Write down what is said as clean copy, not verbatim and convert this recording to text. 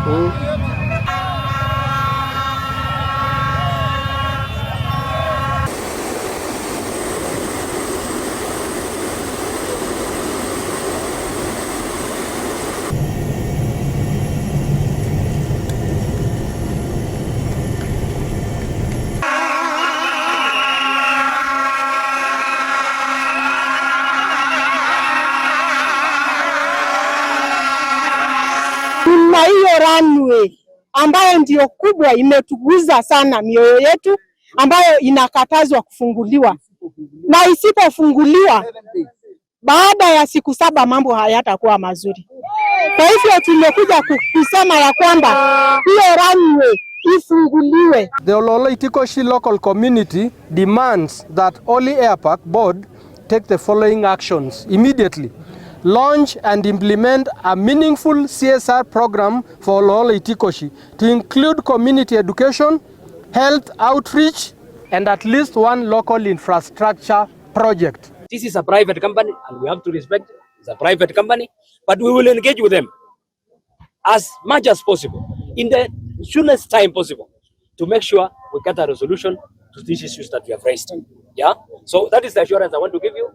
Na hiyo runway ambayo ndio kubwa imetuguza sana mioyo yetu, ambayo inakatazwa kufunguliwa, na isipofunguliwa baada ya siku 7 mambo hayatakuwa mazuri. Kwa hivyo tumekuja kusema ya kwamba hiyo runway ifunguliwe. The Orly local community demands that Orly Airpark board take the following actions immediately. Launch and implement a meaningful CSR program for Orly to include community education, health outreach, and at least one local infrastructure project. This is a private company and we have to respect it's a private company, but we will engage with them as much as possible in the soonest time possible to make sure we get a resolution to these issues that we have raised. Yeah, so that is the assurance I want to give you.